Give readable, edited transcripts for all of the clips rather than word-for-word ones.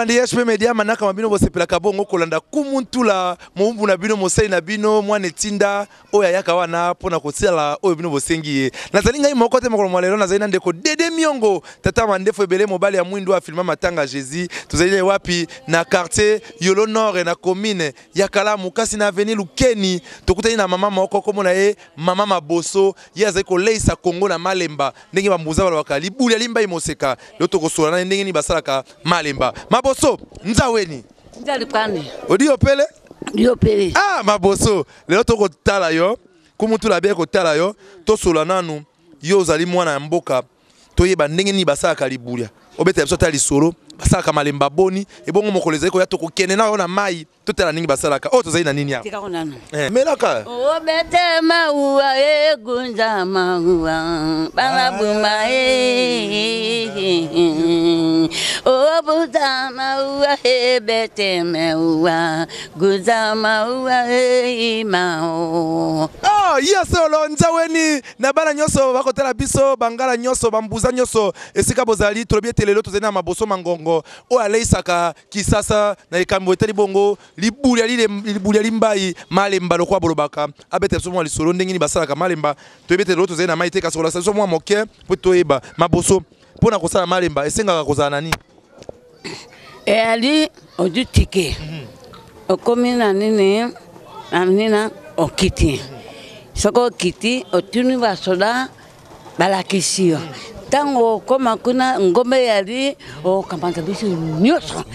Balandi HP Media, manaka ma bino bosepelaka bongo kolanda kumuntula mowumbu na bino, mosali na bino, mwana etinda oyo ayaka wana mpo na kosala oyo bino bosengi ye. Nazali ngai moko te mokolo mwa lelo, nazali na ndeko Dede Miongo, tata mandefu ebele, mobali ya mwindu afilma matanga Jésus. Tozali na wapi? Na quartier Yolo Nord, na commune ya Kalamu, kasi na avenue Lukeni. Tokutani na mama moko, kombo na ye mama Maboso. Ye azali koleisa Kongo na malemba, ndenge bambuza balobaka libuli ya limbai moseka. Lelo tokosola na ye ndenge nini basalaka malemba. Maboso nzaweni nzali kwani odi opele yo pele. Ah, Maboso, lelo tokotala yo kumutula be kotala yo, tosola nanu. Yo ozali mwana ya mboka, toyeba ndenge nini basalaka libulia. Obetela biso ata lisolo, basalaka malemba boni, ebongo mokolo ezali koya tokokende na yo na mai, totala ndenge basalaka. Oyo tozali na nini awa? Tika nanu. Melaka. Obete maua egunza maua bana buma e obuta maua ebete maua guza maua e mao. Oh, ya solo nzaweni na bana nyonso bakotala biso, bangala nyonso, bambuza nyonso esika bozali. Tolobi ete lelo tozali na Maboso Mangongo oyo aleisaka Kisasa na likambo etali bongo libuli ya limbai malemba, lokola bolobaka. Abeta biso mwa lisolo ndenge nini basalaka malemba. Toyebi ete lelo tozali na mai te, kasi kolakisa biso mwa moke mpo toyeba. Maboso, mpo na kosala malemba esengaka kozala na nini? Eyali ozwi tike, okomi na nini na nina, okiti. Soki okiti, otuni basoda, balakisi yo. Ntango okóma kuna, ngombe eyali, okamata biso nyonso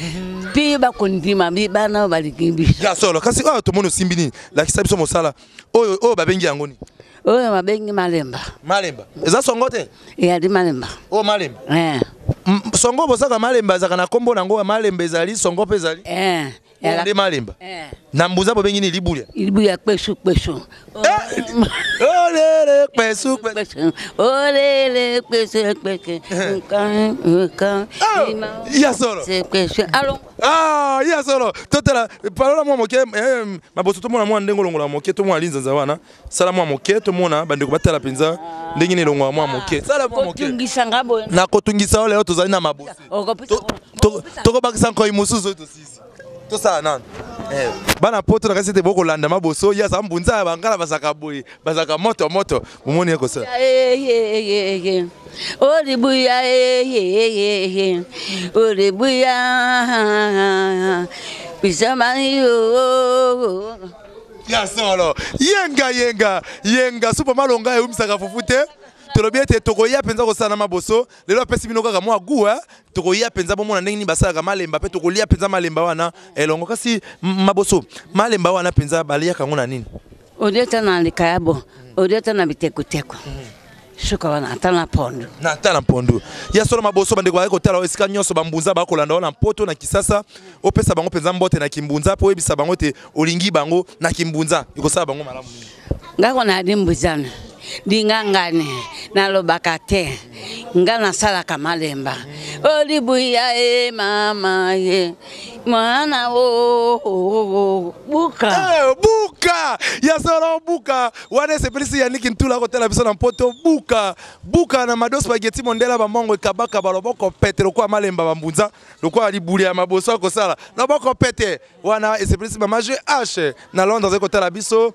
mpi bakondima bana oyo balingi biso. Ya solo. Kasi oyo tomoni osimbi nini? Lakisa biso mosala oyo. Oyo babengi yango nini? Oyo babengi malemba. Malemba eza songo te? Eyali malemba. Oyo malemba. Songo bosaka malemba ezalaka na nkombo nango. Malemba ezali songo mpe ezali. Oyo nde malemba. Na mbuza bobengi nini? Libulia? Libulia kpesu kpesu. Olele kpesu kpesu. Olele kpesu kpesu nkan nkan. Ya solo. Kpesu alo. Ah, ya solo. Totala palola mwa moke, Maboso, tomona mwa ndenge olongola moke, tomona linzanza wana. Sala mwa moke, tomona bandeko batala mpenza ndenge nini elongola mwa moke. Sala mwa moke. Kotungisa nga boye. Na kotungisa yo, lelo tozali na Maboso. Tokobakisa nkoi mosusu oyo tosisi. Tosala nanu. Bana poto, na kasi ete bokolanda Maboso, ye aza mbunza ya bangala, bazalaka boye, bazalaka moto moto. Bomoni ye kosala. Olibuya olibuya bisamani yo. Ya solo. Yenga yenga yenga, supa malonga eumisaka fufu te. Tolobi ete tokoya mpenza kosala na Maboso. Lelo apesi bino kaka mwa gu, tokoya mpenza bomona ndenge nini basalaka malemba, mpe tokolia mpenza malemba wana elongo. Kasi Maboso, malemba wana mpenza baliaka yango na nini? Oliata na likayabo, oliata na bitekuteko, suka wana ata na pondu. Na ata na mpondu. Ya solo. Maboso, bandeko bazali kotala oyo esika nyonso, bambunza bakolanda oyo na Mpoto, na Kisasa, opesa bango mpenza mbote na kimbunza mpo oyebisa bango te olingi bango na kimbunza, ekosala bango malamu mingi. Ngako nali mbuzana linga ngani nalobaka te, nga nasalaka malemba olibuya e mama ye mwana o buka. Buka ya solo, buka wana esepelisi Yaniki Ntula akotala biso na Mpoto. Buka buka na Mado Spaghetti mondela bamongo ekabaka baloboko pete lokola malemba bambunza, lokola libuli ya Maboso akosala loboko pete wana esepelisi mama GH na Londres azali kotala biso,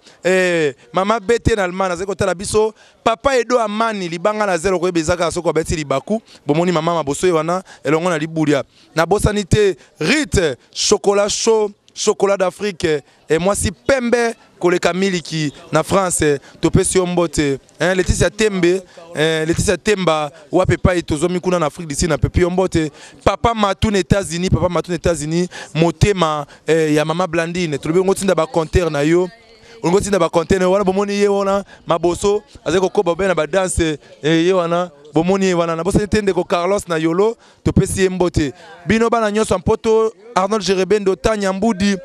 mama BT na Allemagne azali kotala biso, papa Edo Amani libanga na zelo koyeba eza kaka soki abeti libaku. Bomoni mama Maboso ye wana elongo na libulia. Nabosani te Rite chocolat chaud, chocolat d'Afrique, mwasi pembe koleka miliki na France, topesi yo mbote, hein. Leticia Tembe, Leticia Temba wapi epai tozwami kuna na Afrique du Sud, na pepi yo mbote. Papa Matu na États-Unis, papa Matu na États-Unis, motema ya mama Blandine, tolobi ngo tinda bacompteur na yo, olingi otinda bacontainer wana. Bomoni ye wana Maboso azali kokoba obe na badanse, ye wana bomoni ye wana. Nabosani te ndeko Carlos na Yolo, topesi ye mbote. Bino bana nyonso ya Mpoto, Arnold Jerebendo, Tanya Mbudi,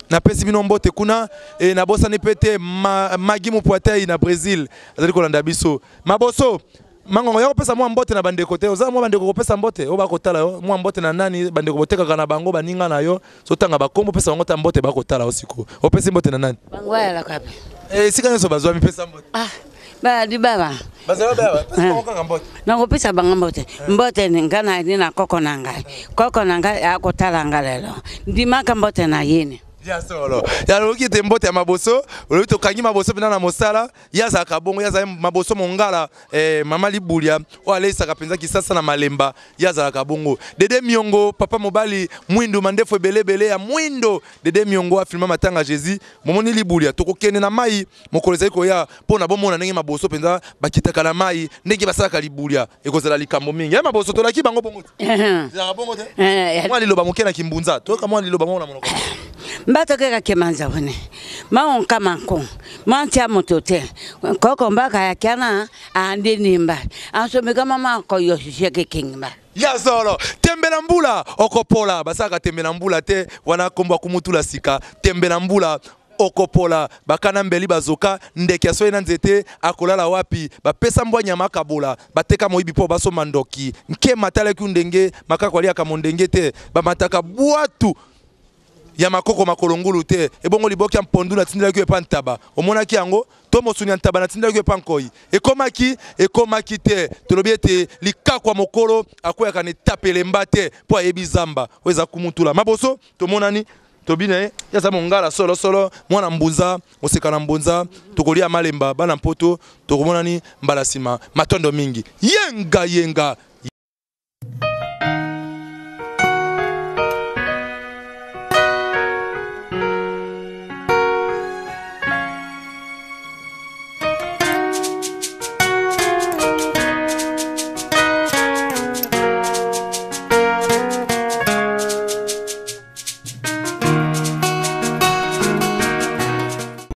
napesi bino mbote kuna. Nabosani mpe te Magi Mopwatei na Brésil azali kolanda biso. Maboso. Mangongo ya kopesa mwa mbote na bandeko te. Oza mwa bandeko kopesa mbote oyo bakotala yo, mwa mbote na nani? Bandeko botekaka na bango, baninga na yo, sotanga bakombo, pesa bango ta mbote bakotala yo sikoyo. Opesi mbote na nani? Bango ayalaka pe. Eh, esika nyonso bazwami, pesa mbote. Ah, bayali baba. Bazala baba, pesa bango kaka mbote. Nakopesa bango mbote. Mbote ni nga nayali na koko na ngai. Koko na ngai akotala nga lelo. Ndimaka mbote na yini. Ya solo. Ya loki te mbote ya maboso, olobi tokangi maboso mpenza na mosala. Ye azalaka bongo, ye azali maboso mongala, eh, mama Libulia oyo aleisaka mpenza Kisasa na Malemba, ye azalaka bongo. Dede Miongo, papa mobali mwindu, mandefu ebele ebele ya mwindo. Dede Miongo afilma matanga Jésus. Momoni Libulia, tokokende na mai mokolo ezali koya mpo na bomona ndenge maboso mpenza bakitaka na mai, ndenge basalaka Libulia, ekozala likambo mingi. Ye maboso tolaki bango bongo te. Ezalaka bongo te. Mwa liloba moke na Kimbunza, toyoka mwa liloba moko na monoko. Mbatokeka kemanza wene. Maonka manko. Mantia moto te. Koko mbaka ya kiana andi nimba. Ansomika mama ko yoshishe kikingba. Ya solo, tembe na mbula okopola. Basalaka tembe na mbula te, wana kombo akumutula sika. Tembe na mbula okopola. Bakana mbeli bazoka, ndeke ya soyi na nzete akolala wapi? Bapesa mbwa nyama akabola, bateka moyibi mpo basomba ndoki. Nkema atalaki ndenge makako aliaka mondenge te, bamataka bwatu ya makoko makolo ngulu te. Ebongo liboki ya mpondu natindelaki yo epa ntaba, omonaki yango? To mosuni ya ntaba natindelaki yo epa nkoi, ekomaki? Ekomaki te. Tolobi ete likakwa mokolo akweyaka na etape elemba te mpo ayebi zamba oyo eza kumutula maboso. Tomonani tobi na ye, ye aza mongala solosolo, mwana mbunza, moseka na mbunza. Tokolia malemba bana mpoto. Tokomonani mbala nsima. Matondo mingi. Yenga yenga.